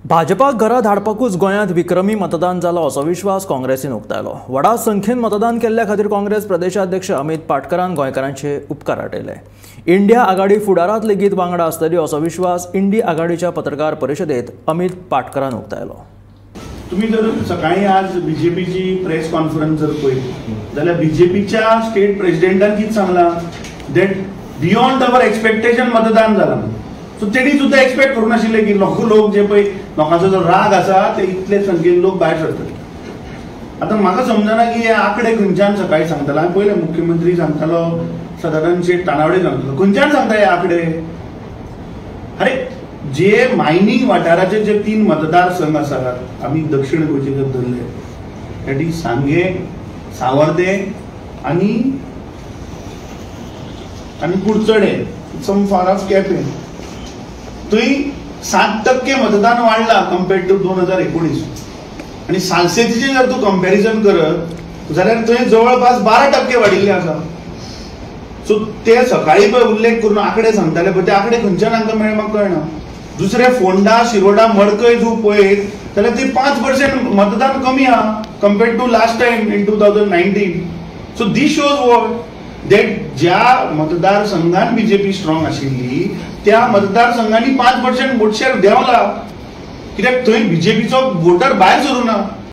भाजपाक घरा धाडपाकूच गोंयांत विक्रमी मतदान जालो असो विश्वास काँग्रेसीन उक्तायलो. व्हडा संख्येन मतदान केल्ल्या खातीर काँग्रेस प्रदेशाध्यक्ष अमित पाटकरान गोंयकारांचे उपकार आटयले. इंडिया आघाडी फुडारांत लेगीत वांगडा आसतली असो विश्वास इंडी आघाडीच्या पत्रकार परिशदेत अमित पाटकरान उक्तायलो. तुम्ही जर सकाळी आज बीजेपीची प्रेस कॉन्फरन्स जर पळयली जाल्यार बीजेपीच्या स्टेट प्रेसिडेंटान कितें सांगलां that beyond our expectation मतदान जालां. सो तेणी सुद्दां एक्सपेक्ट करूं नाशिल्लें की लोक जे पळय लोकांचो जो राग आसा ते इतले संख्येन लोक भायर सरतले. आतां म्हाका समजना की हे आंकडे खंयच्यान सकाळी सांगताले. हांवें पयलें मुख्यमंत्री सांगतालो, सदानंद शेट तानावडे सांगतालो, खंयच्यान सांगता हे आंकडे? अरे जे मायनिंग वाठाराचे जे 3 मतदारसंघ आसात आमी दक्षिण गोंयचे जर धरले that is सांगे, सावर्दे आनी आनी कुडचडे, सम फार ऑफ केपें, थंय 7% मतदान वाडला कंपेर्ड टू 2019. आनी सालसेतीचें जर तूं कंपेरिजन करत जाल्यार थंय जवळपास 12% वाडिल्लें आसा. सो ते सकाळी पळय उल्लेख करून आंकडे सांगताले पळय ते आंकडे खंयच्यान हांकां मेळ्ळे म्हाका कळना. दुसरे फोंडा, शिरोडा, मडकय तूं पळयत जाल्यार ते 5% मतदान कमी आहा compared to last time in 2019. So this shows what that ज्या मतदारसंघान बीजेपी स्ट्रॉंग आशिल्ली त्या मतदारसंघांनी 5% वोट शेअर देंवला, कित्याक थंय बीजेपीचो वोटर भायर सरूं ना.